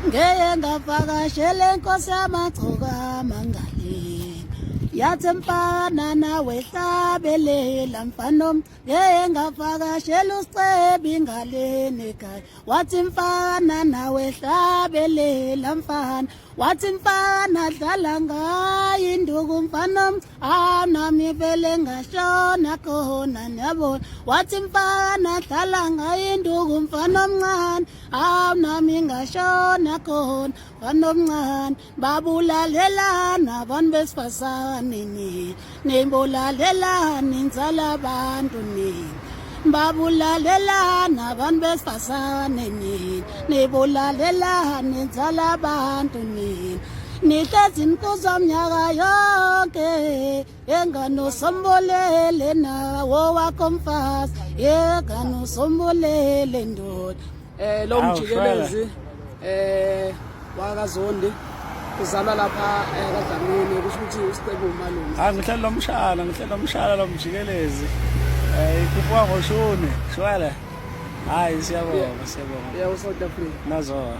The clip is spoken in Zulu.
Ngeke ngavakashela inkosi yamagcoka mangaleni. Yathi mfana nawe hlabelela mfana ngeke ngavakashela usicebi ngaleni ekhaya. Wathi mfana nawe hlabelela mfana. Wathi mfana dlala ngayo induku mfana ah nami vele ngashona khona niyabona. Wathi mfana dlala ngayo induku mfana omncane ah nami ngashona khona mfana omncane. Babulalelana abantu besifazane nini nibulalelana inzala abantu nini babulalelana abantu besifazane nini nibulalelana inzala abantu nini nihlezi nikuza mnyaka yonke enganosombolele nawo wakho mfazi enganosombolele ndoda. Lo mjikelezi wakaZondi uzalwa lapha kaDlamini, kusho ukuthi uSicebo umalume. Ah, ngihleli nomshana, ngihleli nomshana lo mjikelezi. Ikhuphuka ngoshuni, shwele. Hayi siyabonga, siyabonga. Yeah, South Africa. Nazo.